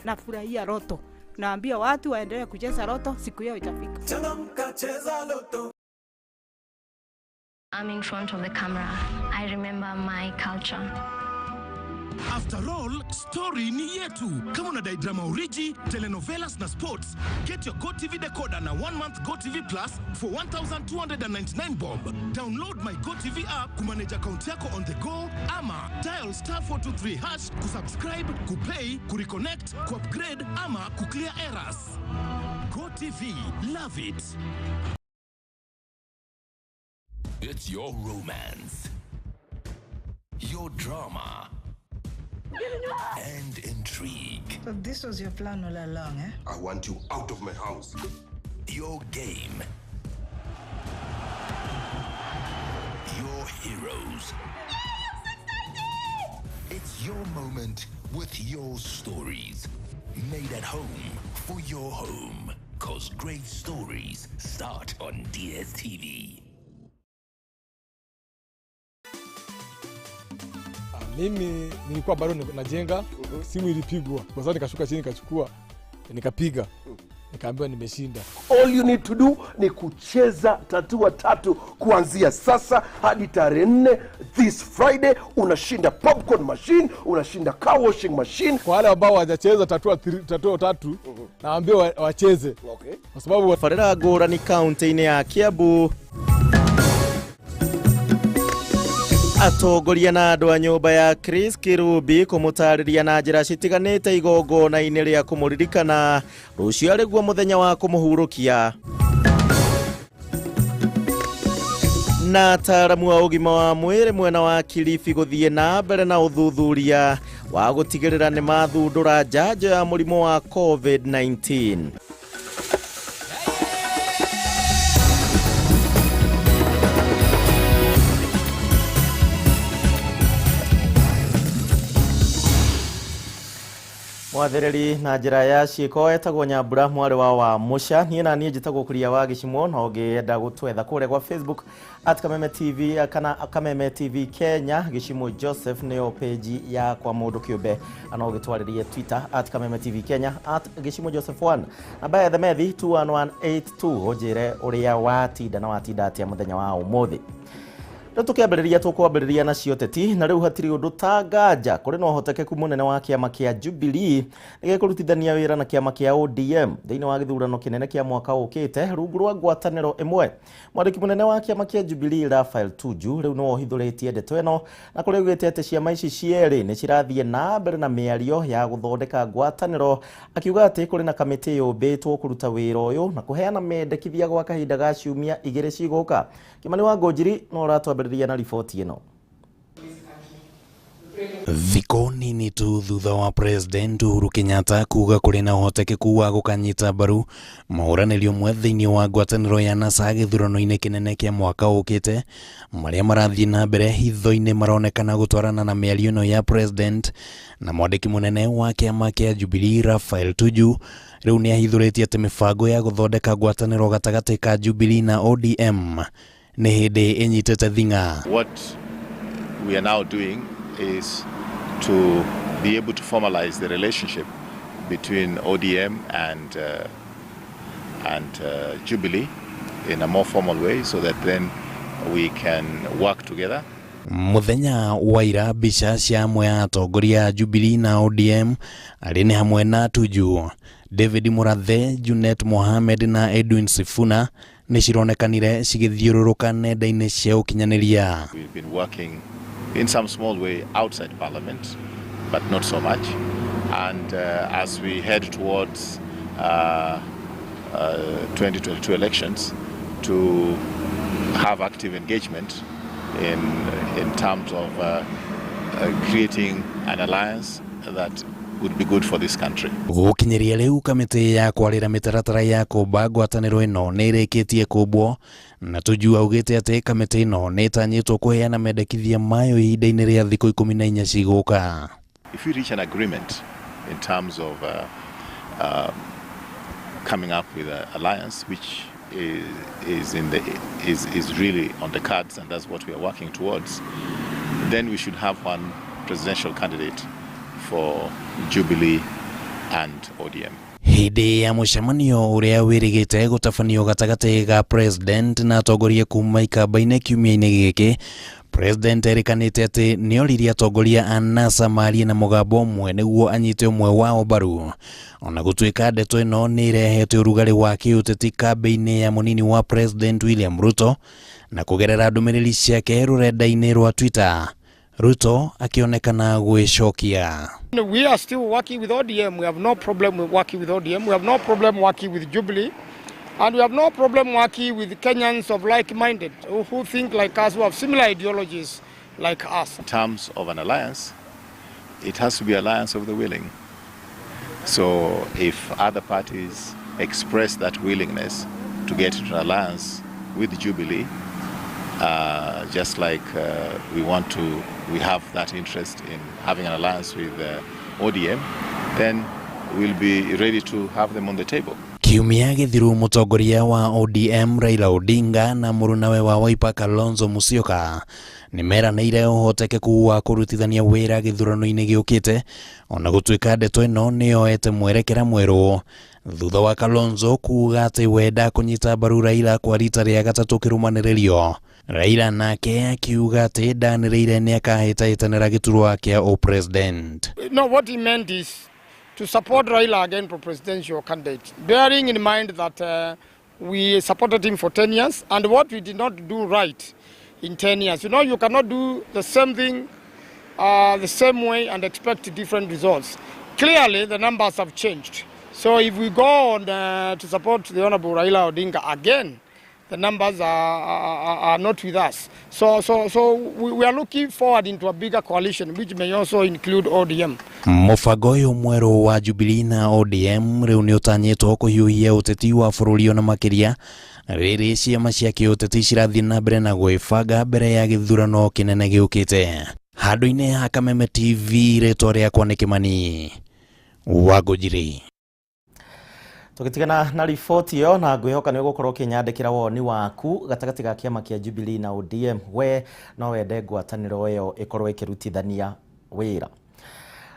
Nafurahia Roto, naambia watu waendelee kucheza Roto, siku yao itafika. Changamka, cheza Loto. I'm in front of the camera. I remember my culture. After all, story ni yetu. Kama unadai drama origi, telenovelas na sports, get your GoTV decoder na 1 month GoTV Plus for 1299 bob. Download my GoTV app kumanage account yako on the go ama dial *423# kusubscribe, kupay, kureconnect, kuupgrade ama kuclear errors. GoTV, love it. It's your romance, your drama, and intrigue. So this was your plan all along, eh? I want you out of my house. Your game, your heroes. It's your moment with your stories. Made at home for your home. 'Cause great stories start on DSTV. Mimi nilikuwa bado najenga, simu ilipigwa. Kwa sababu nikashuka chini nikachukua, nikapiga. Nikaambiwa nimeshinda. All you need to do ni kucheza tatua tatu kuanzia sasa hadi tarehe 4 this Friday. Unashinda popcorn machine, unashinda car washing machine. Kwa wale ambao hawajacheza tatua tatu, naambia wacheze. Kwa sababu Barĩra ngũrani kaunti-inĩ ya Kiambu. Atongoria na andũ a nyũmba ya Chris Kirubi kũmũtarĩria na njĩra citiganĩte igongona-inĩ rĩa kũmũririkana rũciũ arĩguo mũthenya wa kũmũhurũkia. Na ataaramu a ũgima wa mwĩrĩ mwena wa Kilifi gũthiĩ na mbere na ũthuthuria wa gũtigĩrĩra nĩ mathundũra njanjo ya mũrimũ wa COVID-19. Mwathĩrĩri na njĩra ya ciĩko etagwo Nyambura mwarĩ wa Mũca. Niĩ na niĩ njĩtagwo Kuria wa Gĩcimo, na ũngĩenda gũtwetha kũrĩa gwa Facebook @KamemeTV kana Kameme TV Kenya, Gĩcimo Joseph nĩyo page yakwa mũndũ kĩũmbe, ana ũgĩtwarĩrie Twitter @KamemeTV Kenya, @GĩcimoJoseph1, namba ya themethi 21182, ũnjĩre ũrĩa watinda na watinda atĩa mũthenya wa ũmũthĩ. Rĩu tũkĩambĩrĩria tũkwambĩrĩria nacio teti, na rĩu hatirĩ ũndũ ta nganja kũrĩ na ũhotekeku mũnene wa kĩama kĩa Jubilee nĩgĩkũrutithania wĩra na kĩama kĩa ODM thĩinĩ wa gĩthurano kĩnene kĩa mwaka ũkĩte rungu rwa ngwatanĩro ĩmwe. Mwandĩki mũnene wa kĩama kĩa Jubilee Raphael Tuju rĩu nĩwe ũhithũrĩtie ndeto ĩno, na kũrĩa augĩte atĩ ciama ici cierĩ nĩ cirathiĩ na mbere na mĩario ya gũthondeka ngwatanĩro, akiuga atĩ kũrĩ na kamĩtĩ yũmbĩtwo kũruta wĩra ũyũ na kũheana mendekithia gwa kahinda ga ciumia 2 cigũka. Kimani wa Ngũnjiri no ũratwambĩrĩria na riboti ĩno. Thikũ nini tu thutha wa President Uhuru Kenyatta kuga kũrĩ na ũhotekeku wa gũkanyita mbaru mũhũranĩri ũmwe thĩinĩ wa ngwatanĩro ya NASA gĩthurano-inĩ kĩnene kĩa mwaka ũkĩte, marĩa marathiĩ na mbere hitho-inĩ maronekana gũtwarana na mĩario ĩno ya President. Na mwandĩki mũnene wa kĩama kĩa Jubilee Raphael Tuju rĩu nĩ ahithũrĩtie atĩ mĩbango ya gũthondeka ngwatanĩro gatagatĩ ka Jubilee na ODM nĩ hĩndĩ ĩnyitĩte thing'a. What we are now doing is to be able to formalize the relationship between ODM and Jubilee in a more formal way so that then we can work together. Mũthenya wa ira, mbica cia amwe a atongoria a Jubilee na ODM arĩ nĩ hamwe na Tuju, David Murathe, Junet Mohamed na Edwin Sifuna nĩ cironekanire cigĩthiũrũrũka nenda-inĩ cia ũkinyanĩria. We've been working in some small way outside Parliament, but not so much. And as we head towards 2022 elections, to have active engagement in terms of creating an alliance that would be good for this country. Gũkinyĩria rĩu, kamĩtĩ ya kwarĩra mĩtaratara ya kũmba ngwatanĩro ĩno nĩ ĩrĩkĩtie kũmbwo, na Tuju augĩte atĩ kamĩtĩ ĩno nĩ ĩtanyĩtwo kũheana mendekithia mayo ihinda-inĩ rĩa thikũ 14 cigũka. If we reach an agreement in terms of coming up with an alliance, which is, is, in the, is really on the cards, and that's what we are working towards, then we should have one presidential candidate for Jubilee and ODM. Hĩndĩ ya mũcemanio ũrĩa wĩrĩgĩte gũtabanio gatagatĩ ga president na atongoria kuma ikamba-inĩ kiumia-inĩ gĩkĩ, president erĩkanĩte atĩ nĩoririe atongoria a NASA marie na mũgambo ũmwe nĩguo anyite ũmwe wao mbaru. Ona gũtuĩka ndeto ĩno nĩ ĩrehete ũrugarĩ wa kĩũteti kambĩ-inĩ ya mũnini wa president William Ruto, na kũgerera ndũmĩrĩri ciake rũrenda-inĩ rwa Twitter, Ruto akĩonekana gwĩcokia. We are still working with ODM. We have no problem with working with ODM. We have no problem working with Jubilee. And we have no problem working with Kenyans of like-minded, who think like us, who have similar ideologies like us. In terms of an alliance, it has to be alliance of the willing. So if other parties express that willingness to get into an alliance with Jubilee, just like we have that interest in having an alliance with ODM, then we'll be ready to have them on the table. Kiumia gĩthiru mũtongoria wa ODM Raila Odinga na mũrunawe wa Wiper Kalonzo Musyoka nĩmeranĩire ũhotekeku wa kũrutithania wĩra gĩthurano-inĩ gĩũkĩte, ona gũtuĩka ndeto ĩno nĩyoete mwerekera mwerũ thutha wa Kalonzo kuuga atĩ we ndakũnyita mbaru Raila kwa rita rĩa gatatũ kĩrũmanĩrĩrio. Raila nake akiuga atĩ ndanĩrĩire nĩakahĩtahĩtanĩra gĩturwa kĩa ũpresident. No, what he meant is to support Raila again for presidential candidate, bearing in mind that we supported him for 10 years, and what we did not do right in 10 years. You know, you cannot do the same thing the same way and expect different results. Clearly, the numbers have changed. So if we go on to support the Honorable Raila Odinga again, the numbers are not with us. So we are looking forward into a bigger coalition, which may also include ODM. Mũbango ũyũ mwerũ wa Jubilee na ODM rĩu nĩ ũtanyĩtwo kũhiũhia ũteti wa bũrũri ona makĩria rĩrĩ ciama cia kĩũteti cirathiĩ na mbere na gwĩbanga mbere ya gĩthurano kĩnene gĩũkĩte. Handũ-inĩ ha Kameme TV, rĩtwa rĩakwa nĩ Kĩmani Wangũnjiri. Tũgĩtigana na riboti ĩyo na ngwĩhoka nĩ ũgũkorwo ũkĩnyandĩkĩra woni waku gatagatĩ ga kĩama kĩa Jubilee na ODM, we no wende ngwatanĩro ĩyo ĩkorwo ĩkĩrutithania wĩra.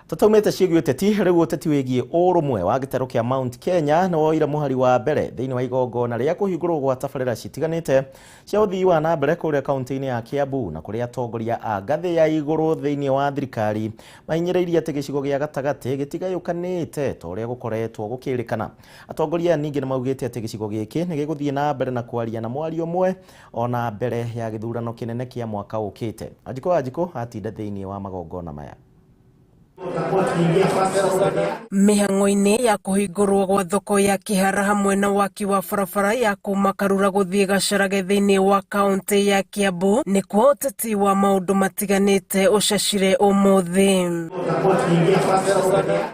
Tũtaumĩte ciĩgiĩ ũteti, rĩu ũteti wĩgiĩ ũrũmwe wa gĩtarũ kĩa Mount Kenya nĩ woire mũhari wa mbere thĩinĩ wa igongona rĩa kũhingũrwo gwa tabarĩra citiganĩte cia ũthii wa na mbere kũrĩa kaunti-inĩ ya Kiambu, na kũrĩa atongoria a ngathĩ ya igũrũ thĩinĩ wa thirikari mahinyĩrĩirie atĩ gĩcigo gĩa gatagatĩ gĩtigayũkanĩte ta ũrĩa gũkoretwo gũkĩrĩkana. Atongoria ningĩ nĩ maugĩte atĩ gĩcigo gĩkĩ nĩ gĩgũthiĩ na mbere na kwaria na mwario ũmwe ona mbere ya gĩthurano kĩnene kĩa mwaka ũkĩte. Wanjikũ Wanjikũ atinda thĩinĩ wa magongona maya. Mĩhang'o-inĩ ya kũhingũrwo gwa thoko ya Kĩhara hamwe na waki wa barabara ya kuma Karura gũthiĩ Gacarage thĩinĩ wa kaunti ya Kiambu nĩkuo ũteti wa maũndũ matiganĩte ũcacire ũmũthĩ.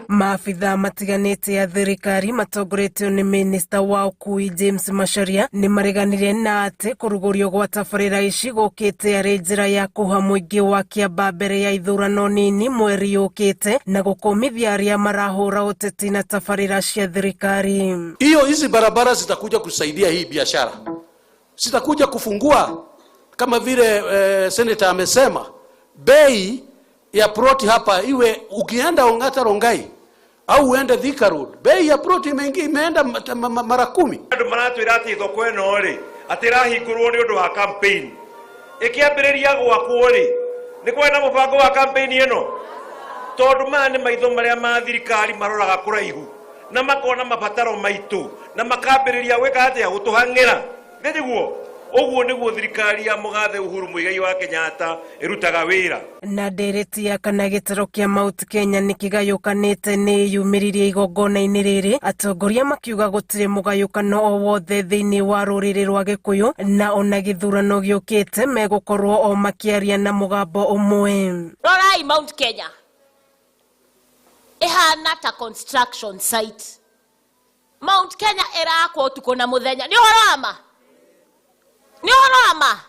Maabithaa matiganĩte ya thirikari matongoretio nĩ minista wa ũkui James Macharia nĩ mareganire na atĩ kũrugũrio gwa tabarĩra ici gũkĩte arĩ njĩra ya kũha mũingĩ wa Kiamba mbere ya ithurano nini mweri ũkĩte na gũkũmithia arĩa marahũra ũteti na tabarĩra cia thirikari. Hiyo hizi barabara zitakuja kusaidia hii biashara, zitakuja kufungua kama vile senator amesema, bei ya plot hapa iwe ukienda Ongata Rongai au uende Thika Road, bei ya plot imeenda mara 10. Andu maratwira ati thoko ĩno rĩ atĩ ĩrahingũrwo nĩ ũndũ wa campaign ĩkĩambĩrĩria gwakwo rĩ nĩ kwarĩ na mũbango wa campaign ĩno, tondũ maya nĩ maitho marĩa ma thirikari maroraga kũraihu na makona mabataro maitũ na makambĩrĩria gwĩka atĩa gũtũhang'ĩra nĩguo ũguo nĩguo thirikari ya mũgathe Uhuru Muigai wa Kenyatta ĩrutaga wĩra. Na ndereti ya kana gĩtarũ kĩa Mount Kenya nĩ kĩgayũkanĩte nĩ yumĩririe igongona-inĩ rĩrĩ, atongoria makiuga gũtirĩ mũgayũkano o wothe thĩinĩ wa rũrĩrĩ rwa Gĩkũyũ na ona gĩthurano gĩũkĩte megũkorwo o makĩaria na mũgambo ũmwe. Rorai Mount Kenya ĩhana ta construction site. Mount Kenya ĩrakwo ũtukũ na mũthenya. Nĩ ũhoro wa ma? Nĩ ũhoro wa ma?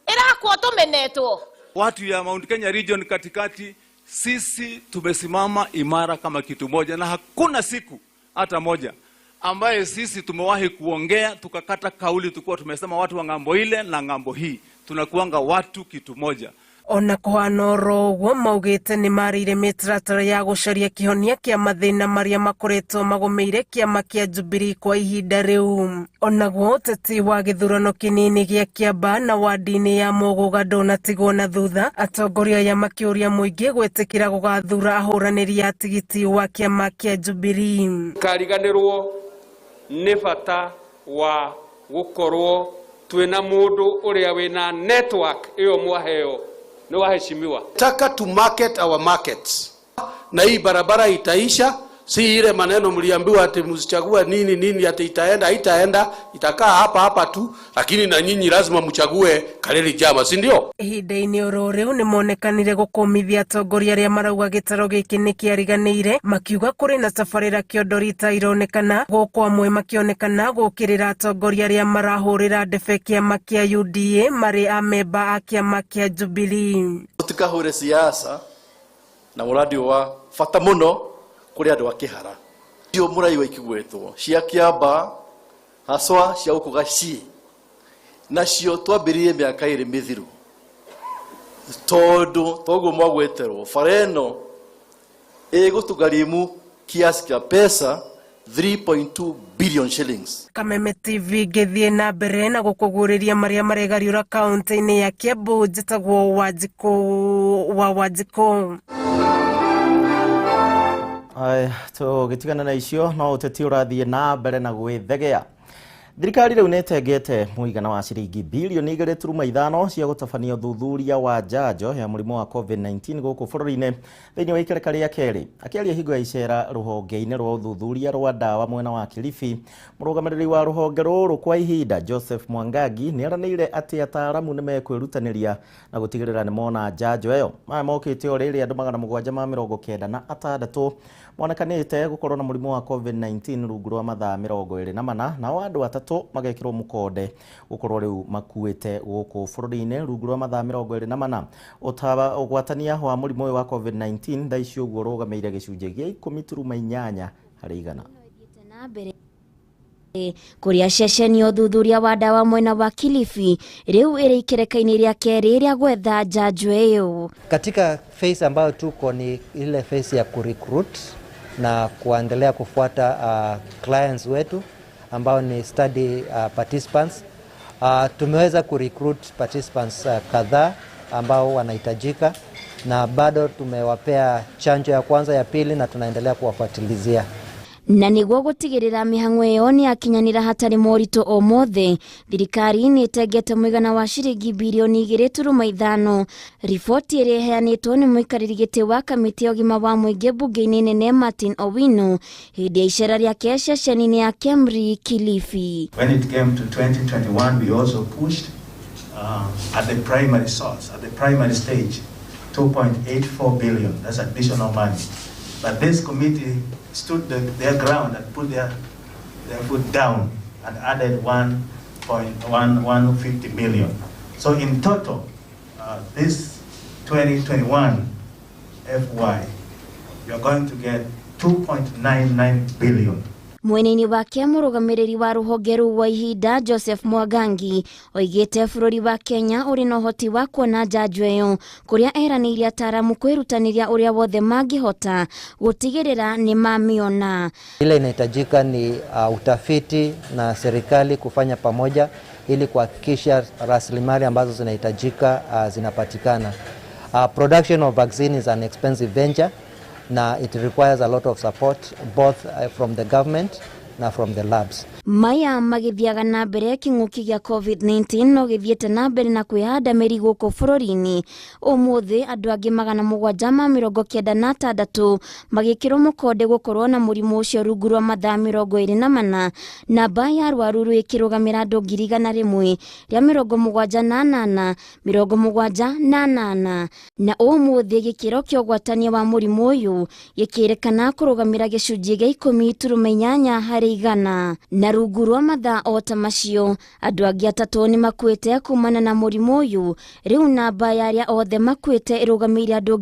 Ĩrakwo tũmenetwo. Watu ya Mount Kenya region katikati, sisi tumesimama imara kama kitu moja, na hakuna siku hata moja ambaye sisi tumewahi kuongea tukakata kauli tukuwa tumesema watu wa ng'ambo ile na ng'ambo hii. Tunakuanga watu kitu moja, Ona kũhana oro ũguo maugĩte nĩ marĩire mĩtaratara ya gũcaria kĩhonia kĩa mathĩna marĩa makoretwo magũmĩire kĩama kĩa Jubilee kwa ihinda rĩu. Onaguo ũteti wa gĩthurano kĩnini gĩa Kĩambaa na wadi-inĩ ya Mũgũga ndũnatigwo na thutha, atongoria aya makĩũria mũingĩ gwĩtĩkĩra gũgathura ahũranĩri a tigiti wa kĩama kĩa Jubilee. Kariganĩrwo nĩ bata wa gũkorwo twĩna mũndũ ũrĩa wĩna network ĩyo mwaheo nĩ waheshimiwa. Taka to market our markets, na hii barabara itaisha, si ile maneno mliambiwa ati msichague nini nini ati itaenda, itaenda itakaa hapa hapa tu, lakini na nyinyi lazima mchague Kareri Jama, si ndio? Ihinda-inĩ oro rĩu nĩmonekanire gũkũmithia atongoria arĩa marauga gĩtaro gĩkĩ nĩkĩariganĩire, makiuga kũrĩ na tabarĩra kĩondorita ironekana gũkũ amwe makĩonekana gũkĩrĩra atongoria arĩa marahũrĩra ndebe kĩama kĩa UDA marĩ amemba a kĩama kĩa Jubilee. Tũtikahũre siasa na mũradi wa bata mũno kũrĩ andũ a Kĩhara cio mũraigua ikĩgwetwo cia Kĩambaa haswa cia gũkũ Gaciĩ nacio twambĩrĩirie mĩaka ĩrĩ mĩthiru tondũ toguo mwagweterwo bara ĩno ĩgũtũgarimu kiasi kĩa pesa 3.2 billion shillings. Kameme TV ngĩthiĩ na mbere na gũkũguũrĩria marĩa maregariũra kaunti-inĩ ya Kiambu. Njĩtagwo Wanjikũ wa Wanjikũ. Tũgĩtigana na icio no ũteti ũrathiĩ na mbere na gwĩthegea. Thirikari rĩu nĩĩtengete mũigana wa ciringi bilioni 2.5 cia gũtabania ũthuthuria wa njanjo ya mũrimũ wa COVID-19 gũkũ bũrũri-inĩ thĩinĩ wa ikereka rĩa kerĩ. Akĩaria hingo ya icera rũhonge-inĩ rwa ũthuthuria rwa ndawa mwena wa Kilifi, mũrũgamĩrĩri wa rũhonge rũrũ kwa ihinda Joseph Mwangangi nĩeranĩire atĩ ataaramu nĩmekwĩrutanĩria na gũtigĩrĩra nĩmona njanjo ĩyo. Maya mokĩte o rĩrĩ andũ 796 monekanĩte gũkorwo na mũrimũ wa COVID-19 rungu rwa mathaa 24, nao andũ 3 magekĩrwo mũkonde gũkorwo rĩu makuĩte gũkũ bũrũri-inĩ rungu rwa mathaa 24. Ũgwatania wa mũrimũ ũyũ wa COVID-19 thaa ici ũguo ũrũgamĩire gĩcunjĩ gĩa 10.8 harĩ igana. Kũrĩa ceceni ya ũthuthuria wa ndawa mwena wa Kilifi rĩu ĩrĩ ikereka-inĩ rĩa kerĩ rĩa gwetha njanjo ĩyo. Katika phase ambayo tuko ni ile phase ya kurecruit na kuendelea kufuata clients wetu ambao ni study participants. Tumeweza kurecruit participants kadhaa ambao wanahitajika na bado tumewapea chanjo ya kwanza, ya pili na tunaendelea kuwafuatilizia. Na nĩguo gũtigĩrĩra mĩhang'o ĩyo nĩyakinyanĩra hatarĩ moritũ o mothe, thirikari nĩĩtengete mũigana wa ciringi bilioni 2.5. Riboti ĩrĩa ĩheanĩtwo nĩ mũikarĩri gĩtĩ wa kamĩtĩ ya ũgima wa mũingĩ mbunge-inĩ nene Martin Owino hĩndĩ ya icera rĩake ceceni-inĩ ya Kemri Kilifi. When it came to 2021, we also pushed at the primary source, at the primary stage, 2.84 billion. That's additional money. But this committee stood their ground and put their foot down and added 1.1150 million. So in total, this 2021 FY, you're going to get 2.99 billion. Mwena-inĩ wake mũrũgamĩrĩri wa rũhonge rũu wa ihinda Joseph Mwangangi oigĩte bũrũri wa Kenya ũrĩ na ũhoti wa kuona njanjo ĩyo, kũrĩa eranĩire ataaramu kwĩrutanĩria ũrĩa wothe mangĩhota gũtigĩrĩra nĩ mamĩona. Ile inahitajika ni utafiti na serikali kufanya pamoja ili kuhakikisha rasilimali ambazo zinahitajika zinapatikana. Production of vaccine is an expensive venture na it requires a lot of support both from the government na from the labs. Maya magithiaga na mbere kĩng'ũki gĩa COVID-19 no gĩthiĩte na mbere na kwĩhanda mĩri gũkũ bũrũri-inĩ. Ũmũthĩ andũ angĩ 796 magĩkĩrwo mũkonde gũkorwo na mũrimũ ũcio rungu rwa mathaa 24. Namba ya arwaru rĩu ĩkĩrũgamĩra andũ 178 78 na ũmũthĩ gĩkĩro kĩa ũgwatania wa mũrimũ ũyũ gĩkĩrĩkana kũrũgamĩra gĩcunjĩ gĩa 10.8 harĩ harĩ 100. Na rungu rwa mathaa o ta macio andũ angĩ 3 nĩ makuĩte kumana na mũrimũ ũyũ. Rĩu namba ya arĩa othe makuĩte ĩrũgamĩire andũ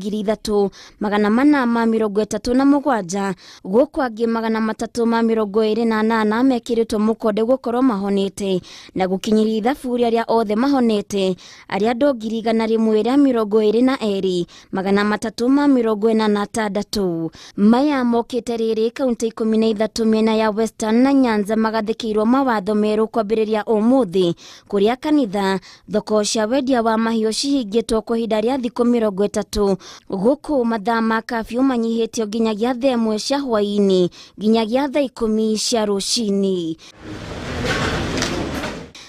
3437, gũkũ angĩ 328 mekĩrĩtwo mũkonde gũkorwo mahonete, na gũkinyĩria ithabu rĩa arĩa othe mahonete arĩa andũ 122 386. Maya mokĩte rĩrĩ kaunti 13 mĩena ya Western na Nyanza magathĩkĩirwo mawatho merũ kwambĩrĩria ũmũthĩ, kũrĩa kanitha, thoko cia wendia wa mahiũ cihingĩtwo kwa ihinda rĩa thikũ 30, gũkũ mathaa ma kabiũ manyihĩtio nginyagia thaa 1 cia hwaĩ-inĩ nginyagia thaa 10 cia rũcinĩ.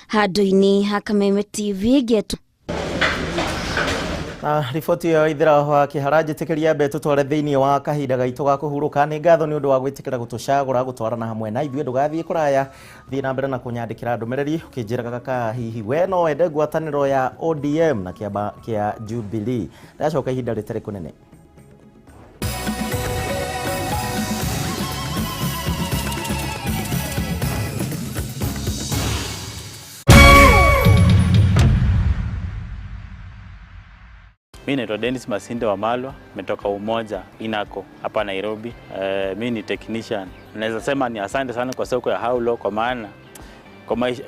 Handũ-inĩ ha Kameme TV ngetu na riboti ĩyo ithira wa Kĩhara njĩtĩkĩria mbe tũtware thĩinĩ wa kahinda gaitũ ga kũhurũka. Nĩ ngatho nĩ ũndũ wa gwĩtĩkĩra gũtũcagũra gũtwarana hamwe na ithuĩ. Ndũgathiĩ kũraya, thiĩ na mbere na kũnyandĩkĩra ndũmĩrĩri ũkĩnjĩraga kaka hihi we no wende ngwatanĩro ya ODM na kĩama kĩa Jubilee. Ndacoka ihinda rĩtarĩ kũnene. Mimi naitwa Dennis Masinde wa Malwa, nimetoka Umoja Inako hapa Nairobi. Mimi ni technician. Naweza sema ni asante sana kwa soko ya Haulo, kwa maana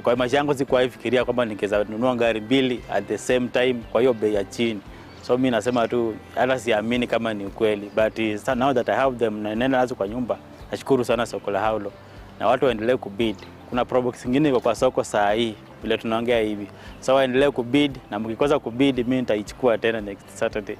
kwa maisha yangu sikuwahi fikiria kwamba ningeweza nunua gari mbili at the same time kwa hiyo bei ya chini. So mimi nasema tu hata siamini kama ni ukweli, but now that I have them na nenda nazo kwa nyumba, nashukuru sana soko la Haulo na watu waendelee kubid. Kuna probox nyingine iko kwa soko saa hii vile tunaongea hivi. So waendelee kubid, na mkikosa kubid mimi nitaichukua tena next Saturday.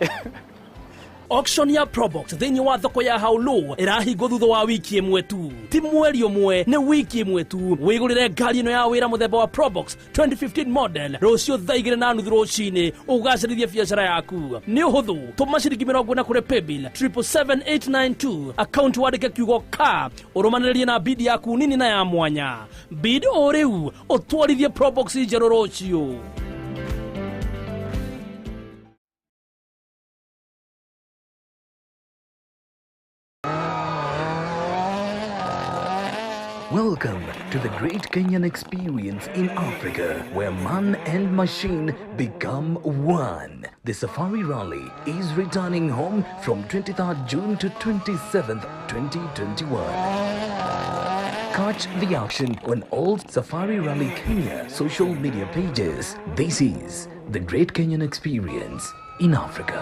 Auction ya Probox thĩinĩ wa thoko ya Haulo ĩrahingwo thutha wa wiki ĩmwe tu, ti mweri ũmwe, nĩ wiki ĩmwe tu. Wĩgũrĩre ngari ĩno ya wĩra mũthemba wa Probox 2015 model rũciũ thaa 2:30 rũcinĩ, ũgacĩrithie biacara yaku. Nĩ ũhũthũ, tũma ciringi 40 kũrĩ paybill 777892, account wandĩke kiugo ka, ũrũmanĩrĩrie na bid yaku nini na ya mwanya. Bid o rĩu ũtwarithie Probox njerũ rũciũ. Welcome to the Great Kenyan Experience in Africa, where man and machine become one. The Safari Rally is returning home from 23rd June to 27th, 2021. Catch the action on all Safari Rally Kenya social media pages. This is the Great Kenyan Experience in Africa.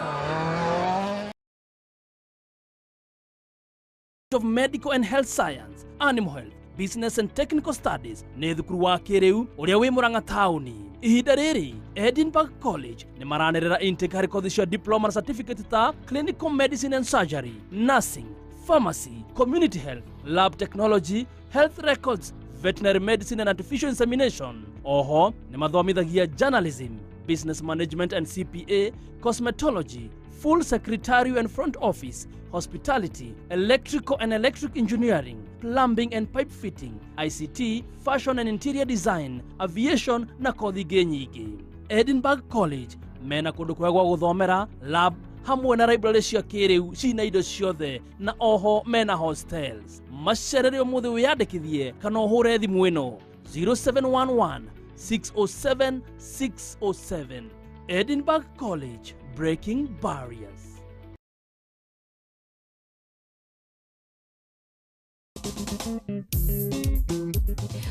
Of Medical and Health Science, Animal Health, Business and Technical Studies nĩ thukuru wa kĩrĩu ũrĩa wĩ Murang'a taũni. Ihinda rĩrĩ Edinburgh College nĩ maranĩrĩra intake harĩ kothi cia diploma na certificate ta Clinical Medicine and Surgery, Nursing, Pharmacy, Community Health, Lab Technology, Health Records, Veterinary Medicine and Artificial Insemination. Oho nĩ mathomithagia Journalism, Business Management and CPA, Cosmetology, Full Secretarial and Front Office, Hospitality, Electrical and Electric Engineering, Plumbing and Pipe Fitting, ICT, Fashion and Interior Design, Aviation na kothi ingĩ nyingĩ. Edinburgh College mena kũndũ kwega gwa gũthomera, lab hamwe na library cia kĩrĩu cina indo ciothe, na oho mena hostels. Macerere ũmũthĩ wĩyandĩkithie kana ũhũre thimũ ĩno 0711 607 607. Edinburgh College, breaking barriers.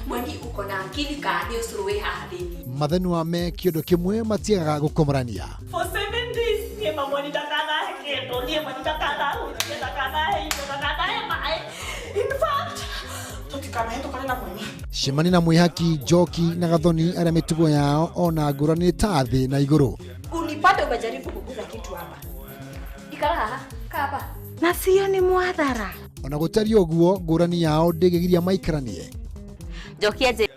Mweni uko na akili ka nĩ ũcũrũ wĩ haha thĩinĩ. Mathenua me kĩũndũ kĩmwe matiagaga gũkomorania. For 7 days niĩ mamwani ndakanahe kĩndũ, niĩ mwani ndakanahutie, ndakanahe indo, ndakanahe maĩ. In fact, tũtikanahĩtũkane na mweni. Cemania na Mwĩhaki, Njoki na Gathoni arĩa mĩtugo yao ona ngũrani nĩ ta thĩ na igũrũ. Unipate umejaribu kuguza kitu hapa. Ikara haha, kaa hapa. Na sio ni mwadhara. Ona gũtariĩ ũguo ngũrani yao ndĩngĩgiria maikaranie. Njoki aje.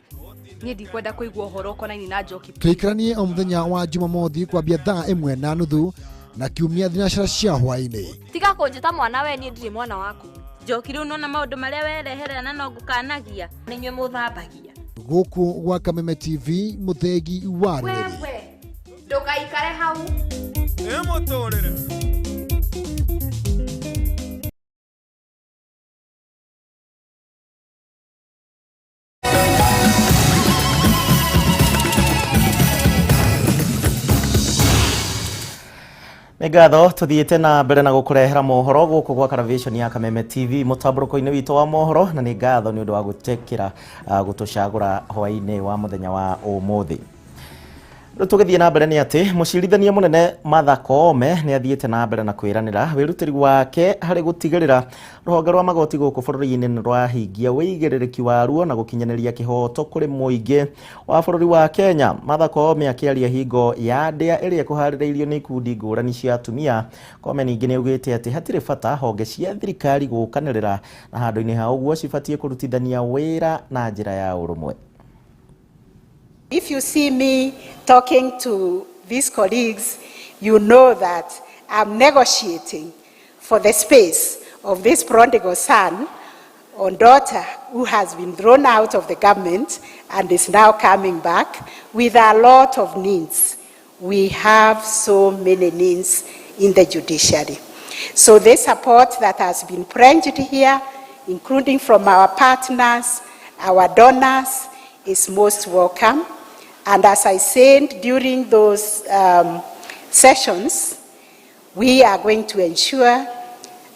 Niĩ ndikwenda kũigua ũhoro ũkonainie na Njoki. Tũikaranie o mũthenya wa Jumamothi kwambia thaa 1:30 na kiumia thinacara cia hwaĩ-inĩ. Tiga kũnjĩta mwana we, niĩ ndirĩ mwana waku. Njoki rĩu nona maũndũ marĩa wereherera na no ngũkanagia. Nĩ inyuĩ mũthambagia. Gũkũ gwa Kameme TV, mũthegi wa rũrĩrĩ. Wewe ndũgaikare hau. Ĩ mũtũrĩre. Nĩ ngatho tũthiĩte na mbere na gũkũrehera mohoro gũkũ gwa Caravation ya Kameme TV mũtambũrũko-inĩ witũ wa mohoro, na nĩ ngatho nĩ ũndũ wa gũtĩkĩra gũtũcagũra hwaĩ-inĩ wa mũthenya wa ũmũthĩ. Rĩu tũgĩthiĩ na mbere nĩ atĩ mũcirithania mũnene Martha Koome nĩ athiĩte na mbere na kwĩranĩra wĩrutĩri wake harĩ gũtigĩrĩra rũhonge rwa magoti gũkũ bũrũri-inĩ nĩ rwahingia wĩigĩrĩrĩki waruo na gũkinyanĩria kĩhoto kũrĩ mũingĩ wa bũrũri wa Kenya. Martha Koome akĩaria hingo ya ndĩa ĩrĩa ĩkũharĩrĩirio nĩ ikundi ngũrani cia atumia. Koome ningĩ nĩ augĩte atĩ hatirĩ bata honge cia thirikari gũkanĩrĩra na handũ-inĩ ha ũguo cibatiĩ kũrutithania wĩra na njĩra ya ũrũmwe. If you see me talking to these colleagues, you know that I'm negotiating for the space of this prodigal son or daughter who has been thrown out of the government and is now coming back with a lot of needs. We have so many needs in the judiciary. So the support that has been pledged here, including from our partners, our donors, is most welcome. And as I said during those sessions, we are going to ensure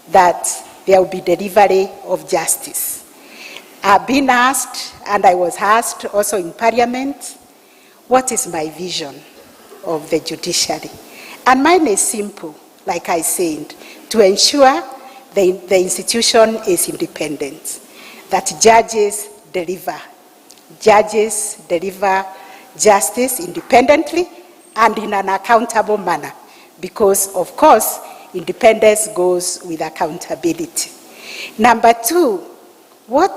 that there will be delivery of justice. I've been asked, and I was asked also in Parliament, what is my vision of the judiciary? And mine is simple, like I said, to ensure the institution is independent, that judges deliver. Judges deliver justice independently and in an accountable manner, because, of course, independence goes with accountability. Number two, what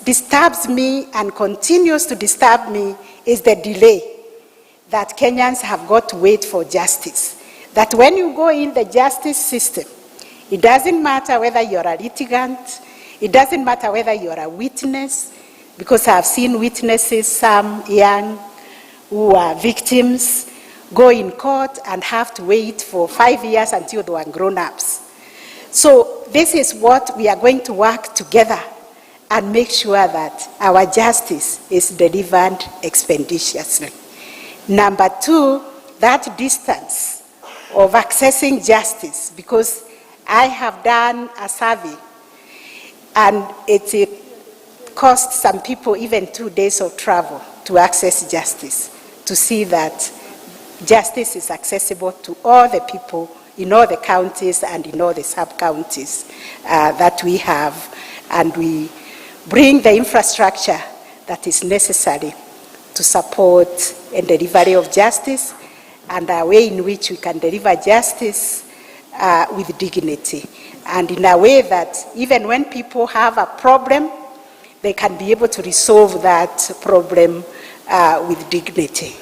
disturbs me and continues to disturb me is the delay that Kenyans have got to wait for justice. That when you go in the justice system, it doesn't matter whether you're a litigant, it doesn't matter whether you're a witness, because I've seen witnesses, some young, who are victims, go in court and have to wait for 5 years until they were grown-ups. So this is what we are going to work together and make sure that our justice is delivered expeditiously. Number two, that distance of accessing justice, because I have done a survey and it cost some people even 2 days of travel to access justice, to see that justice is accessible to all the people in all the counties and in all the sub-counties that we have, and we bring the infrastructure that is necessary to support the delivery of justice and a way in which we can deliver justice with dignity, and in a way that even when people have a problem, they can be able to resolve that problem with dignity.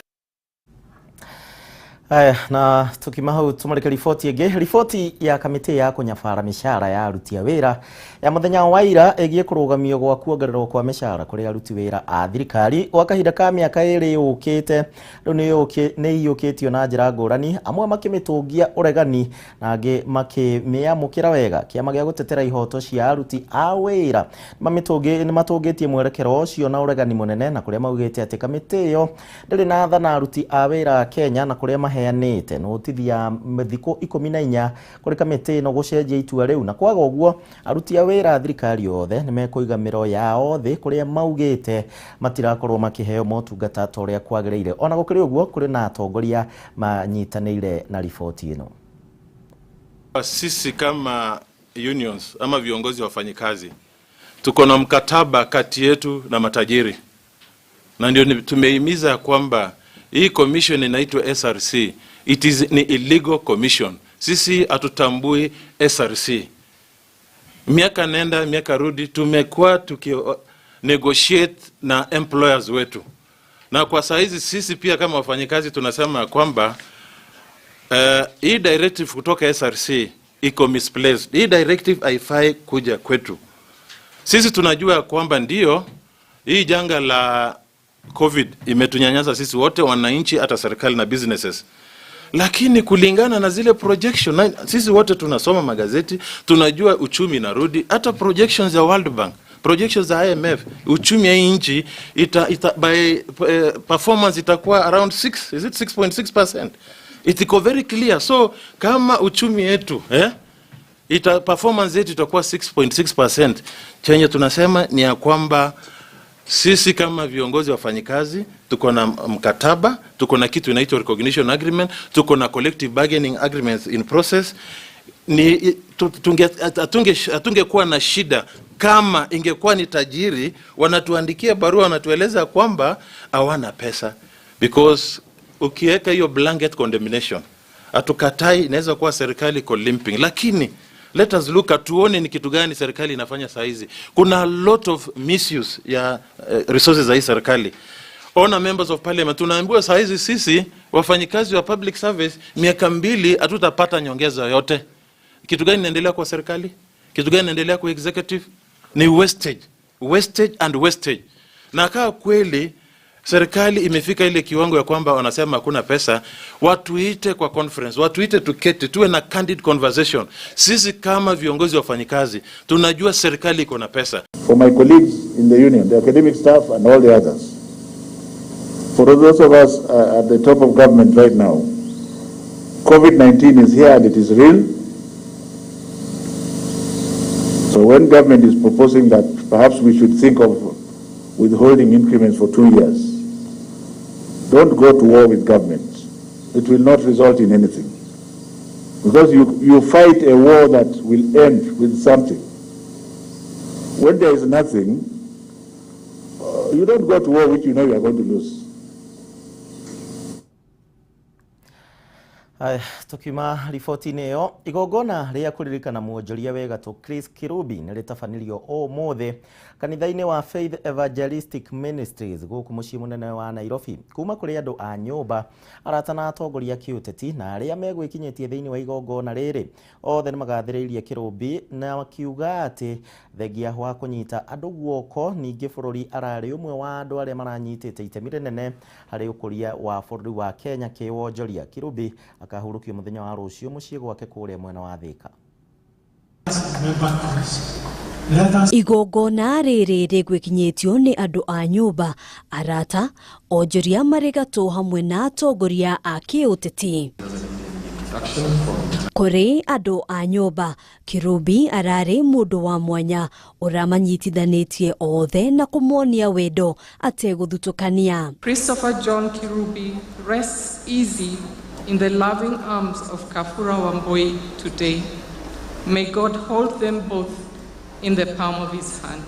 Aya, na tukima hau tumurike riboti ĩngĩ, riboti ya kamĩtĩ ya kũnyabara mĩcara ya aruti a wĩra ya mũthenya wa ira ĩgiĩ kũrũgamio gwa kuongererwo kwa mĩcara kũrĩ aruti wĩra a thirikari gwa kahinda ka mĩaka ĩrĩ yũkĩte rĩu nĩ iyũkĩtio na njĩra ngũrani, amwe makĩmĩtũngia ũregani na angĩ makĩmĩamũkĩra wega. Kĩama gĩa gũtetera ihoto cia aruti a wĩra nĩ matũngĩtie mwerekero ũcio na ũregani mũnene, na kũrĩa maugĩte atĩ kamĩtĩ ĩyo ndĩrĩ na tha na aruti a wĩra a Kenya, na kũrĩa maheanĩte notithi ya thikũ 14 kũrĩ kamĩtĩ ĩno gũcenjia itua rĩu, na kwaga ũguo aruti a wĩra a thirikari othe nĩ mekũiga mĩro yao thĩ kũrĩa maugĩte matirakorwo makĩheo motungata ta ũrĩa kwagĩrĩire. Ona gũkĩrĩ ũguo kũrĩ na atongoria manyitanĩire na riboti ĩno. Sisi kama unions ama viongozi wa wafanyikazi tuko na mkataba kati yetu na matajiri, na ndio tumehimiza kwamba hii commission inaitwa SRC, it is ni illegal commission. Sisi hatutambui SRC. Miaka nenda miaka rudi tumekuwa tuki negotiate na employers wetu, na kwa saa hizi sisi pia kama wafanyikazi tunasema kwamba hii directive kutoka SRC iko misplaced. Hii directive haifai kuja kwetu. Sisi tunajua kwamba ndio hii janga la COVID imetunyanyasa sisi wote wananchi, hata serikali na businesses. Lakini kulingana na zile projection, sisi wote tunasoma magazeti, tunajua uchumi inarudi, hata projections ya World Bank, projections za IMF, uchumi ya nchi by performance itakuwa around 6, is it 6.6%? Iko very clear. So kama uchumi yetu performance yetu itakuwa 6.6%, chenye tunasema ni ya kwamba sisi kama viongozi wa wafanyikazi tuko na mkataba, tuko na kitu inaitwa recognition agreement, tuko na collective bargaining agreements in process. Ni hatungekuwa na shida kama ingekuwa ni tajiri wanatuandikia barua wanatueleza kwamba hawana pesa, because ukiweka hiyo blanket condemnation, hatukatai, inaweza kuwa serikali iko limping, lakini let us look at, tuone ni kitu gani serikali inafanya saa hizi. Kuna a lot of misuse ya resources za hii serikali. Ona members of parliament, tunaambiwa saa hizi sisi wafanyikazi wa public service miaka 2 hatutapata nyongeza yoyote. Kitu gani inaendelea kwa serikali? Kitu gani inaendelea kwa executive? Ni wastage, wastage and wastage. Na kaa kweli serikali imefika ile kiwango ya kwamba wanasema hakuna pesa, watuite kwa conference, watuite tuketi, tuwe na candid conversation. Sisi kama viongozi wa wafanyikazi tunajua serikali iko na pesa. For my colleagues in the union, the academic staff and all the others, for those of us at the top of government right now, COVID-19 is here and it is real. So when government is proposing that perhaps we should think of withholding increments for 2 years, don't go to war with government. It will not result in anything. Because you fight a war that will end with something. When there is nothing, you don't go to war which you know you are going to lose. Aya, tukiuma riboti-inĩ ĩyo, igongona rĩa kũririkana mwonjoria wĩ gatũ Chris Kirubi nĩ rĩtabanirio ũmũthĩ kanitha-inĩ wa Faith Evangelistic Ministries gũkũ mũciĩ mũnene wa Nairobi, kuma kũrĩ andũ a nyũmba, arata na atongoria kĩũteti na arĩa megwĩkinyĩtie thĩinĩ wa igongona rĩrĩ, othe nĩ magathĩrĩirie Kirubi na makiuga atĩ thengia wa kũnyita andũ guoko, ningĩ bũrũri ararĩ ũmwe wa andũ arĩa maranyitĩte itemi rĩnene harĩ ũkũria wa bũrũri wa Kenya kĩwonjoria. Kirubi akahurũkio mũthenya wa rũciũ mũciĩ gwake kũrĩa mwena wa Thika. Igongona rĩrĩ rĩgwĩkinyĩtio nĩ andũ a nyũmba, arata, onjoria marĩ gatũ hamwe na atongoria a kĩũteti. Kũrĩ andũ a nyũmba, Kirubi ararĩ mũndũ wa mwanya ũramanyitithanĩtie othe na kũmonia wendo ategũthutũkania. Christopher John Kirubi rests easy in the loving arms of Kafura Wambui today. May God hold them both in the palm of his hand.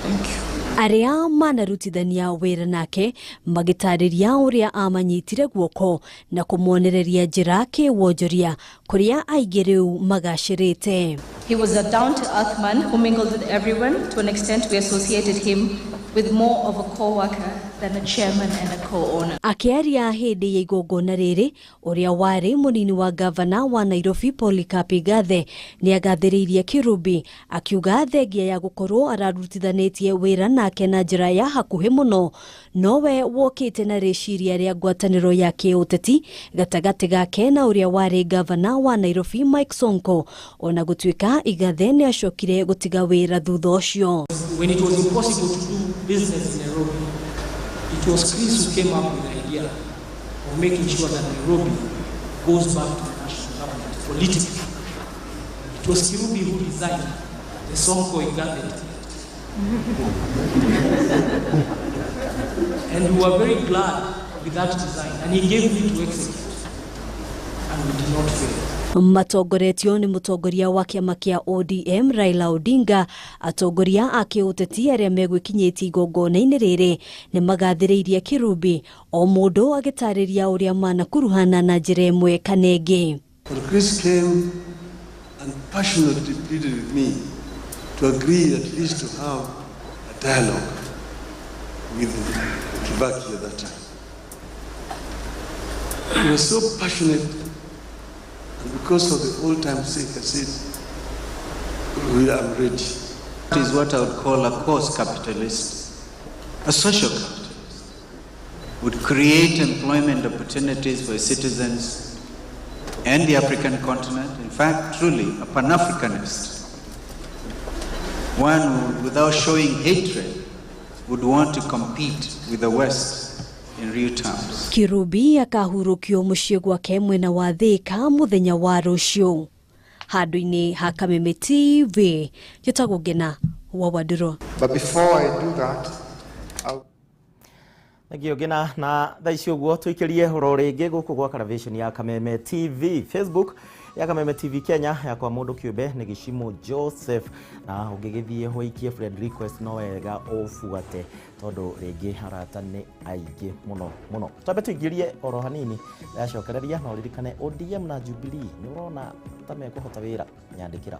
Thank you. Arĩa manarutithania wĩra nake magĩtarĩria ũrĩa amanyitire guoko na kũmuonereria njĩra kĩwonjoria kũrĩa aingĩ rĩu magacĩrĩte. He was a down-to-earth man who mingled with everyone. To an extent, we associated him with more of a co-worker than a chairman and a co-owner. Akĩaria hĩndĩ ya igongona rĩrĩ, ũrĩa warĩ mũnini wa gavana wa Nairobi Polycarp Igathe nĩ agathĩrĩirie Kirubi, akiuga thengia ya gũkorwo ararutithanĩtie wĩra nake na njĩra ya hakuhĩ mũno, nowe wokĩte na rĩciria rĩa ngwatanĩro ya kĩũteti gatagatĩ gake na ũrĩa warĩ gavana wa Nairobi Mike Sonko, ona gũtuĩka Igathe nĩ acokire gũtiga wĩra thutha ũcio. When it was impossible to do business in Nairobi, it was Chris who came up with the idea of making sure that Nairobi goes back to the national government politically. It was Kirubi who designed the Sonko Igathe ticket. And we were very glad with that design, and he gave me to execute, and we did not fail. Matongoretio nĩ mũtongoria wa kĩama kĩa ODM Raila Odinga, atongoria a kĩũteti arĩa megwĩkinyĩtie igongona-inĩ rĩrĩ nĩ magathĩrĩirie Kirubi, o mũndũ agĩtarĩria ũrĩa manakuruhana na njĩra ĩmwe kana ĩngĩ. But Chris came and passionately pleaded with me to agree at least to have a dialogue with Kibaki at that time. He was so passionate, and because of the old time sake, I said, "We are ready." It is what I would call a coarse capitalist, a social capitalist, would create employment opportunities for citizens and the African continent. In fact, truly a Pan-Africanist, one who, without showing hatred, would want to compete with the West. in real terms. Kirubi akahurũkio mũciĩ gwake mwena wa Thika mũthenya wa rũciũ. Handũ-inĩ ha Kameme TV njĩtagwo Ngena wa Wandũrũ. But before I do that, I'll Thengio Ngena. Na thaa ici ũguo tũikĩrie horo rĩngĩ gũkũ gwa Caravation ya Kameme TV, Facebook ya Kameme TV Kenya, yakwa mũndũ kĩũmbe nĩ Gĩcimo Joseph, na ũngĩgĩthiĩ ũikie friend request no wega ũbuate tondũ rĩngĩ arata nĩ aingĩ mũno mũno. Twambe tũingĩrie oro hanini ndacokereria, na ũririkane ODM na Jubilee nĩ ũrona ta mekũhota wĩra, nyandĩkĩra.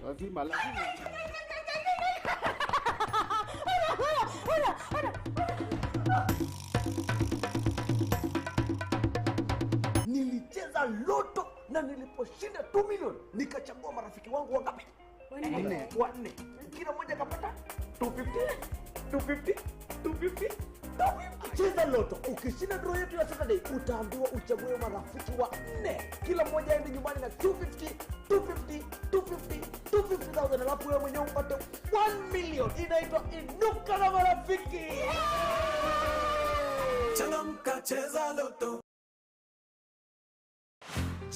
Lazima, lazima. Nilicheza loto na niliposhinda 2 million nikachagua marafiki wangu wangapi? Wanne. Wanne. Kila mmoja akapata 250, 250, 250. Cheza loto. Ukishinda draw yetu ya Saturday utaambiwa uchague marafiki wanne. Kila mmoja aende nyumbani na 250, 250, 250, 250,000, alafu wewe mwenyewe upate 1 million. Inaitwa Inuka na Marafiki. Changamka, cheza loto.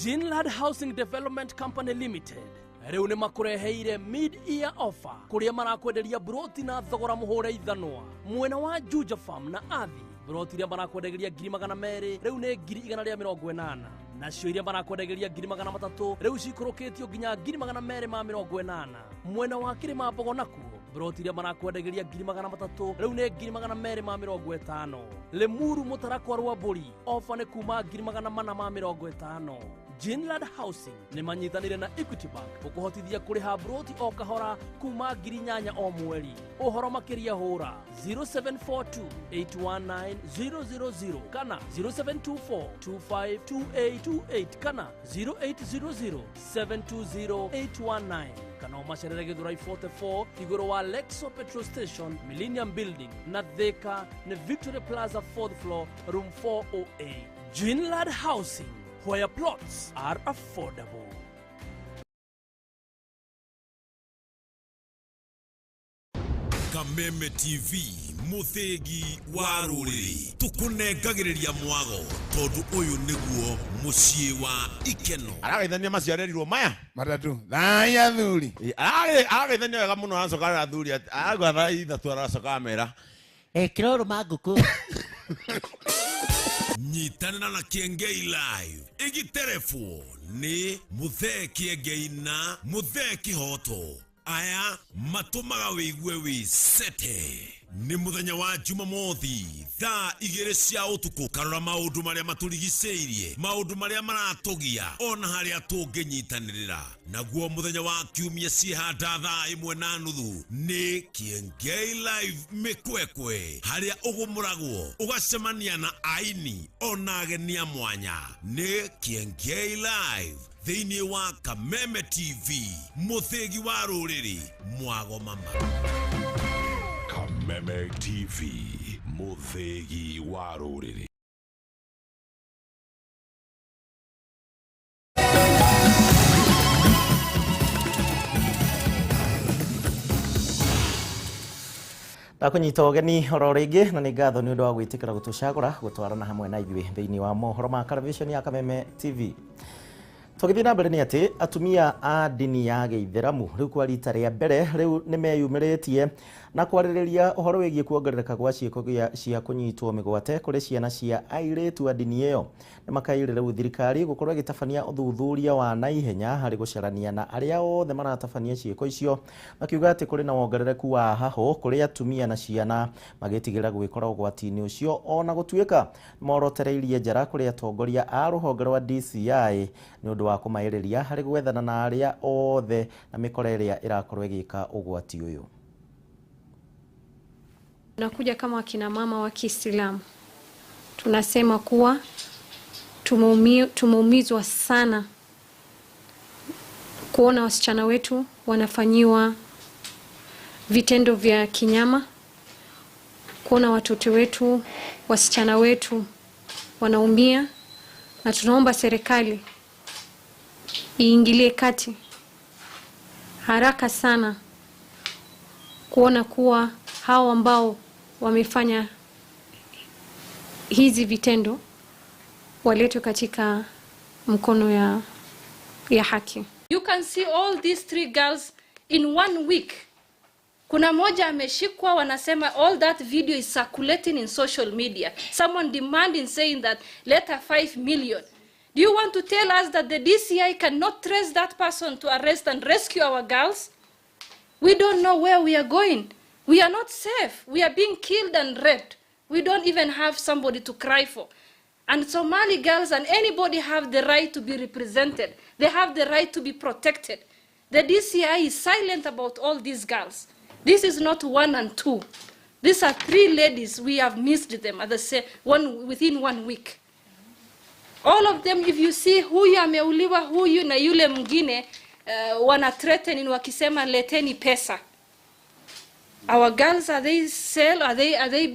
Ginlad Housing Development Company Limited rĩu nĩ makũreheire mid-year offer kũrĩa marakwenderia broti na thogora mũhũre ithanwa mwena wa Juja Farm na Athi. Broti iria marakwenderia 200,000 rĩu nĩ 180,000, nacio iria marakwenderia 300,000 rĩu cikũrũkĩtio nginya 280,000. Mwena wa Kĩrĩma Mbogo nakuo broti iria marakwenderia 300,000 rĩu nĩ 250,000. Limuru Mũtarakwa rwa Mbũri ofa nĩ kuma 450,000. Ginlad Housing nĩ manyitanĩire na Equity Bank gũkũhotithia kũrĩha broti o kahora kuma 8,000 o mweri. Ũhoro makĩria hũra 0742 819 000 kana 0724 252828 kana 0800 720 819 kana ũmacerere Gĩthũrai 44 igũrũ wa Lexo Petrol Station, Millennium Building na Thika nĩ Victory Plaza 4th floor room 408. Ginlad Housing, where plots are affordable. Kameme TV muthegi wa rũrĩrĩ tũkũnengagĩrĩria mwago tondũ ũyũ nĩguo mũciĩ wa ikeno. Aragaithania maciarerirwo maya matatu thaya thuri aragaithania wega mũno aracoka athuri aragwa thaa ithatũ aracoka amera ekĩra ũrũma ngũkũ. Nyitanĩra na Kiengei Live ĩgĩterebwo nĩ Mũthee Kiengei na Mũthee Kĩhoto. Aya matũmaga wĩigue wĩ sete. Nĩ mũthenya wa Jumamothi thaa 2 cia ũtukũ. Karora maũndũ marĩa matũrigicĩirie, maũndũ marĩa maratũgia, ona harĩa tũngĩnyitanĩrĩra. Naguo mũthenya wa Kiumia ciĩhanda thaa 1:30 nĩ Kiengei Live mĩkwekwe, harĩa ũgũmũragwo ũgacemania na aini ona ageni a mwanya. Nĩ Kiengei Live thĩinĩ wa Kameme TV, mũthĩgi wa rũrĩrĩ, mwago mama. Kameme TV, mũthĩgi wa rũrĩrĩ. Ndakunyita ũgeni oro rĩngĩ na nĩ ngatho nĩ ũndũ wa gwĩtĩkĩra gũtũcagũra gũtwarana hamwe na ithuĩ thĩinĩ wa mohoro ma Caravation ya Kameme TV. Tũgĩthiĩ na mbere nĩ atĩ atumia a ndini ya gĩithĩramu rĩu kwa rita rĩa mbere rĩu nĩ meyumĩrĩtie na kwarĩrĩria ũhoro wĩgiĩ kuongerereka gwa ciĩko cia kũnyitwo mĩgwate kũrĩ ciana cia airĩtu a ndini ĩyo. Nĩ makaĩire rĩu thirikari gũkorwo ĩgĩtabania ũthuthuria wa naihenya harĩ gũcarania na arĩa othe maratabania ciĩko icio, makiuga atĩ kũrĩ na wongerereku wa hahũ kũrĩ atumia na ciana magĩtigĩra gwĩkora ũgwati-inĩ ũcio, ona gũtuĩka morotereirie njara kũrĩ atongoria a rũhonge rwa DCI nĩ ũndũ wa kũmaĩrĩria harĩ gwethana na arĩa othe na mĩkora ĩrĩa ĩrakorwo ĩgĩka ũgwati ũyũ. Tunakuja kama wakina mama wa Kiislamu, tunasema kuwa tumeumizwa sana kuona wasichana wetu wanafanyiwa vitendo vya kinyama, kuona watoto wetu, wasichana wetu wanaumia, na tunaomba serikali iingilie kati haraka sana kuona kuwa hao ambao wamefanya hizi vitendo waletwe katika mkono ya haki. You can see all these three girls in 1 week. Kuna moja ameshikwa, wanasema all that video is circulating in social media. Someone demanding, saying that let her 5 million. Do you want to tell us that the DCI cannot trace that person to arrest and rescue our girls? We don't know where we are going. We are not safe. We are being killed and raped. We don't even have somebody to cry for. And Somali girls and anybody have the right to be represented. They have the right to be protected. The DCI is silent about all these girls. This is not 1 and 2. These are 3 ladies. We have missed them at the same, within 1 week. All of them, if you see huyu ameuliwa, huyu na yule mwingine, wana threatening wakisema leteni pesa. Our girls, are they sell? Are they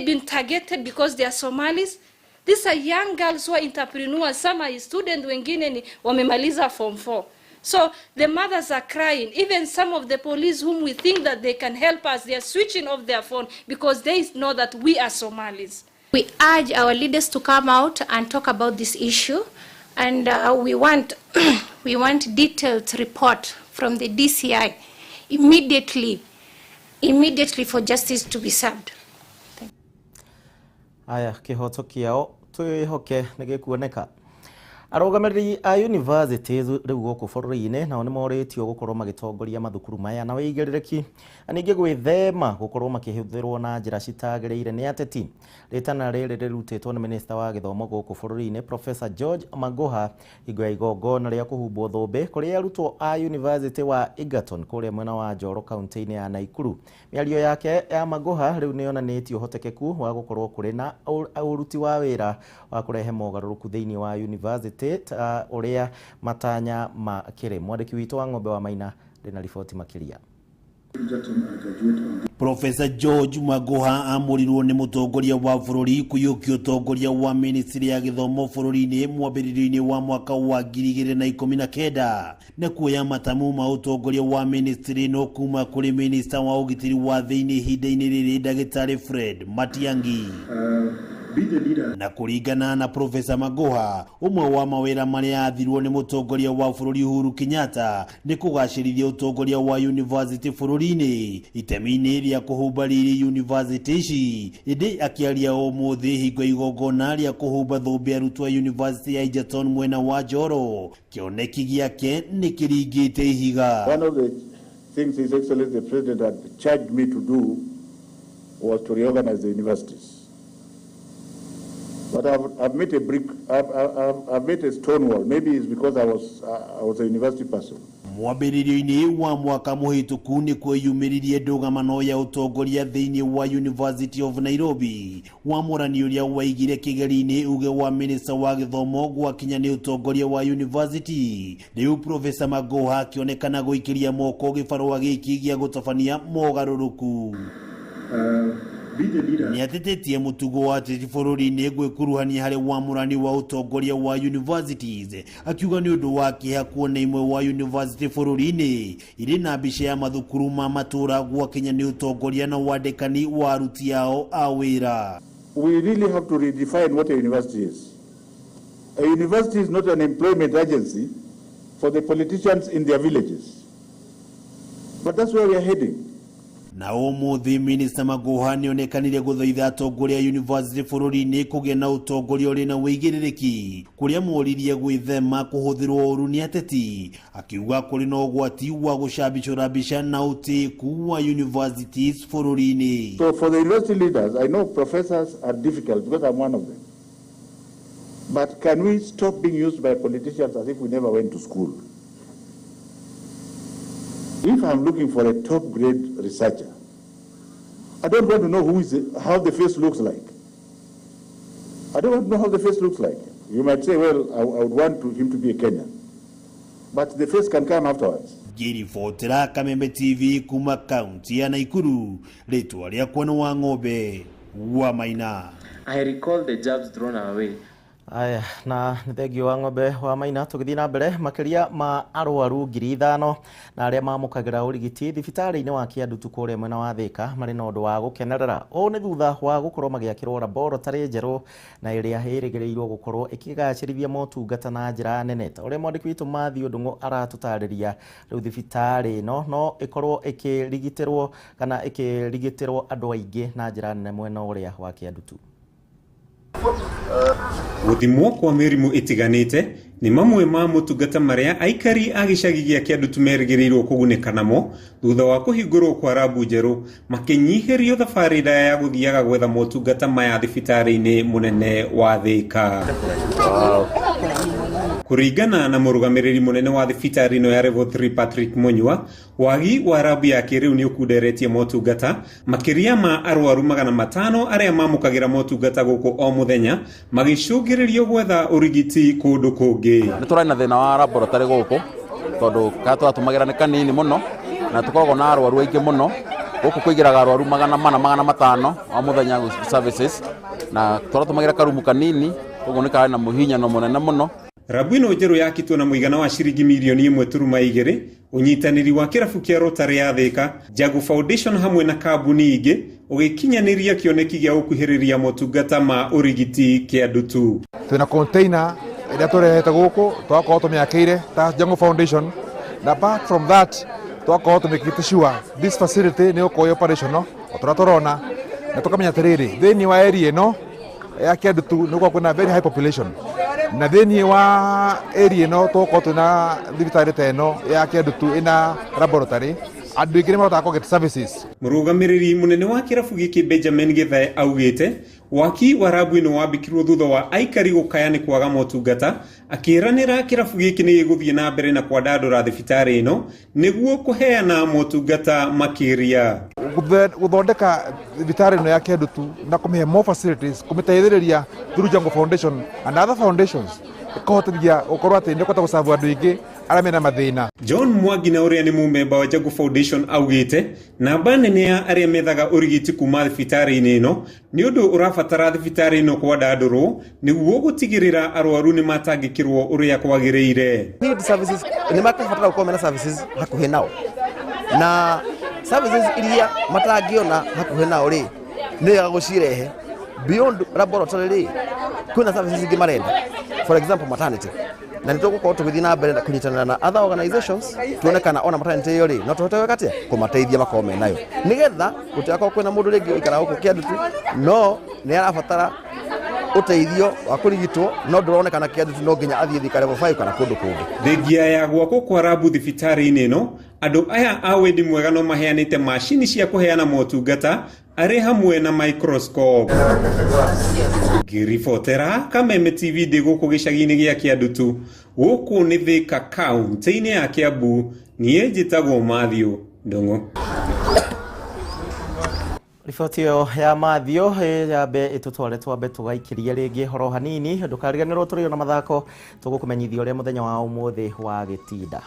been targeted because they are Somalis? These are young girls who are entrepreneurs. Some are students, wengine ni wamemaliza form 4. So the mothers are crying. Even some of the police whom we think that they can help us, they are switching off their phone because they know that we are Somalis. We urge our leaders to come out and talk about this issue, and we want we want detailed report from the DCI immediately for justice to be served. Aya, kihoto kiao twihoke nigikuoneka. Arũgamĩrĩri a universities rĩu gũkũ bũrũri-inĩ nao nĩmorĩtio gũkorwo magĩtongoria mathukuru maya na wĩigĩrĩrĩki na ningĩ gwĩthema gũkorwo makĩhũthĩrwo na njĩra citagĩrĩire nĩ ateti. Rĩtana rĩrĩ rĩrutĩtwo nĩ minista wa gĩthomo gũkũ bũrũri-inĩ Professor George Magoha hingo ya igongona rĩa kũhumbwo thũmbĩ kũrĩ arutwo a University wa Egerton kũrĩa mwena wa Njoro kaunti-inĩ ya Naikuru. Mĩario yake ya Magoha rĩu nĩyonanĩtie ũhotekeku wa gũkorwo kũrĩ na ũruti wa wĩra wa kũrehe mogarũrũku thĩinĩ wa university ta uria matanya makĩrĩ. Mwandĩki witũ wa Ng'ombe wa Maina ndĩ na riboti makĩria. Professor George Magoha amũrirwo nĩ mũtongoria wa bũrũri kũiyũkia ũtongoria wa ministry ya gĩthomo bũrũri-inĩ mwambĩrĩrio-inĩ wa mwaka wa 2019 na kuoya matamu ma ũtongoria wa ministry no kuma kũrĩ minista wa ũgitĩri wa thĩinĩ ihinda-inĩ rĩrĩ Ndagĩtarĩ Fred Matiang'i. Na kũringana na Professor Magoha, ũmwe wa mawĩra marĩa athirwo nĩ mũtongoria wa bũrũri Uhuru Kenyatta nĩ kũgacĩrithia ũtongoria wa university bũrũri-inĩ itemi-inĩ rĩa kũhumba riri university ici. Ĩndĩ akĩaria ũmũthĩ hingo igongona rĩa kũhumba thũmbĩ arutwo a University ya Egerton mwena wa Njoro, kĩoneki gĩake nĩ kĩringĩte ihiga. One of the things His Excellency the President had charged me to do was to reorganize the universities. But I've met a brick, I've met a stone wall. Maybe it's because I was a university person. Mwambĩrĩrio-inĩ wa mwaka mũhĩtũku nĩ kweyumĩririe ndũgamano ya ũtongoria thĩinĩ wa University of Nairobi wamũrani ũrĩa waigire kĩgeri-inĩ uge wa minista wa gĩthomo gwakinya nĩ ũtongoria wa university. Rĩu Professor Magoha akĩonekana gũikĩria moko gĩbarũa gĩkĩ gĩa gũtabania mogarũrũku. Nĩatetetie mũtugo wa ateti bũrũri-inĩ gwĩkuruhania harĩ wamũrani wa ũtongoria wa universities, akiuga nĩ ũndũ wa kĩeha kuona imwe wa university bũrũri-inĩ irĩ na mbica ya mathukuru ma matũra gwakinya nĩ ũtongoria na wandĩkani wa aruti ao a wĩra. We really have to redefine what a university is. A university is not an employment agency for the politicians in their villages. But that's where we are heading. Na ũmũthĩ Minister Magoha nĩonekanire gũthaitha atongoria a university bũrũri-inĩ kũgĩa na ũtongoria ũrĩ na wĩigĩrĩrĩki kũrĩa moririe gwĩthema kũhũthĩrwo ũru nĩ ateti, akiuga kũrĩ na ũgwati wa gũcabicũra mbica na ũtĩĩku wa universities bũrũri-inĩ. So for the university leaders, I know professors are difficult because I'm one of them. But can we stop being used by politicians as if we never went to school? If I'm looking for a top-grade researcher, I don't want to know who is, how the face looks like. I don't want to know how the face looks like. You might say, well, I would want him to be a Kenyan. But the face can come afterwards. Ngĩribotera Kameme TV kuma kaunti ya Naikuru, rĩtwa rĩakwa nĩ wa ng'ombe wa Maina. I recall the jabs thrown away. Aya, na nĩ thengio wa ng'ombe wa Maina. Tũgĩthiĩ na mbere, makĩria ma arwaru 5,000 na arĩa mamũkagĩra ũrigiti thibitarĩ-inĩ wa Kĩandutu kũrĩa mwena wa Thĩka marĩ na ũndũ wa gũkenerera. Ũũ nĩ thutha wa gũkorwo magĩakĩrwo laboratory njerũ na ĩrĩa ĩrĩgĩrĩirwo gũkorwo ĩkĩgacĩrithia motungata na njĩra nene. Ta ũrĩa mwandĩki witũ Matthew Ndung'u aratũtarĩria, rĩu thibitarĩ ĩno no ĩkorwo ĩkĩrigitĩrwo kana ĩkĩrigitĩrwo andũ aingĩ na njĩra nene mwena ũrĩa wa Kĩandutu. Gũthimwo kwa mĩrimũ ĩtiganĩte nĩ mamwe ma motungata marĩa aikari a gĩcagi gĩa Kĩandutu merĩgĩrĩirwo kũgunĩka namo thutha wa kũhingũrwo kwa rabu njerũ, makĩnyihĩrio thabarĩ ndaya ya gũthiaga gwetha motungata maya thibitarĩ-inĩ mũnene wa Thĩka. Kũringana na mũrũgamĩrĩri mũnene wa thibitarĩ ĩno ya Level 3 Patrick Munyua, wagi wa rabu ya kĩrĩu nĩ ũkunderetie motungata makĩria ma arwaru 500 arĩa mamũkagĩra motungata gũkũ o mũthenya, magĩcũngĩrĩrio gwetha ũrigiti kũndũ kũngĩ. Nĩ tũrarĩ na thĩna wa laboratory gũkũ tondũ karĩa tũratũmagĩra nĩ kanini mũno na tũkoragwo na arwaru aingĩ mũno. Gũkũ kũingĩraga arwaru 400 500 o mũthenya services, na tũratũmagĩra karumu kanini, koguo nĩ karĩ na mũhinyano mũnene mũno. Rabu ĩno njerũ yakĩtwo na mũigana wa ciringi mirioni 1.2, ũnyitanĩri wa kĩrabu kĩa Rotary ya Thĩka, Jagu Foundation hamwe na kambuni ingĩ, ũgĩkinyanĩria kĩoneki gĩa gũkuhĩrĩria motungata ma ũrigiti Kĩandutu. Twĩna container ĩrĩa tũrehete gũkũ, twakorwo tũmĩakĩire ta Jagu Foundation, na apart from that twakorwo tũmĩkĩte sure this facility nĩ gũkorwo operational o tũrĩa tũrona, na tũkamenya atĩrĩrĩ, thĩinĩ wa area ĩno ya Kĩandutu nĩ gũkorwo kwĩna very high population, na thĩinĩ wa area ĩno tũgũkorwo twĩna thibitarĩ ta ĩno ya Kĩandutu ĩna laboratory, andũ aingĩ nĩ mahotaga kũ get services. Mũrũgamĩrĩri mũnene wa kĩrabu gĩkĩ Benjamin Githae augĩte waki wa rabu ĩno wambĩkirwo thutha wa aikari gũkaya nĩ kwaga motungata, akĩranĩra kĩrabu gĩkĩ nĩ gĩgũthiĩ na mbere na kwandandũra thibitarĩ ĩno nĩguo kũheana motungata makĩria. Gũthondeka thibitarĩ ĩno ya Kĩandutu na kũmĩhe more facilities, kũmĩteithĩrĩria through Jungle Foundation and other foundations, ĩkahotithia gũkorwo atĩ nĩ ĩkũhota gũcabu andũ aingĩ arĩa mena mathĩna. John Mwangi na ũrĩa nĩ mũmemba wa Jagu Foundation augĩte namba nene ya arĩa methaga ũrigiti kuma thibitarĩ-inĩ ĩno nĩ ũndũ ũrabatara thibitarĩ ĩno kwandandũrwo nĩguo gũtigĩrĩra arwaru nĩ matangĩkĩrwo ũrĩa kwagĩrĩire. Need services nĩ makũbatara gũkorwo mena services hakuhĩ nao, na services iria matangĩona hakuhĩ nao rĩ nĩ wega gũcirehe beyond laboratory rĩ, kwĩna services ingĩ marenda, for example maternity, na nĩ tũgũkorwo tũgĩthiĩ na mbere na kũnyitanĩra na other organizations tuone kana ona maternity ĩyo rĩ no tũhote gwĩka atĩa kũmateithia makorwo menayo, nĩgetha gũtigakorwo kwĩna mũndũ rĩngĩ ũikaraga gũkũ Kĩandutu no nĩ arabatara ũteithio wa kũrigitwo no ndũronekana Kĩandutu, no nginya athiĩ Thika level 5 kana kũndũ kũngĩ. Thengia ya gwakwo kwa rabu thibitarĩ-inĩ ĩno, andũ aya a wendi mwega no maheanĩte macini cia kũheana motungata arĩ hamwe na microscope. Ngĩribotera Kameme TV ndĩ gũkũ gĩcagi-inĩ gĩa Kĩandutu, gũkũ nĩ Thĩka kaunti-inĩ ya Kĩambu, niĩ njĩtagwo Matthew Ndung'u. Riboti ĩyo ya Matthew yambe ĩtũtware twambe tũgaikĩrie rĩngĩ horo hanini. Ndũkariganĩrwo tũrĩ na mathako, tũgũkũmenyithia ũrĩa mũthenya wa ũmũthĩ wa gĩtinda.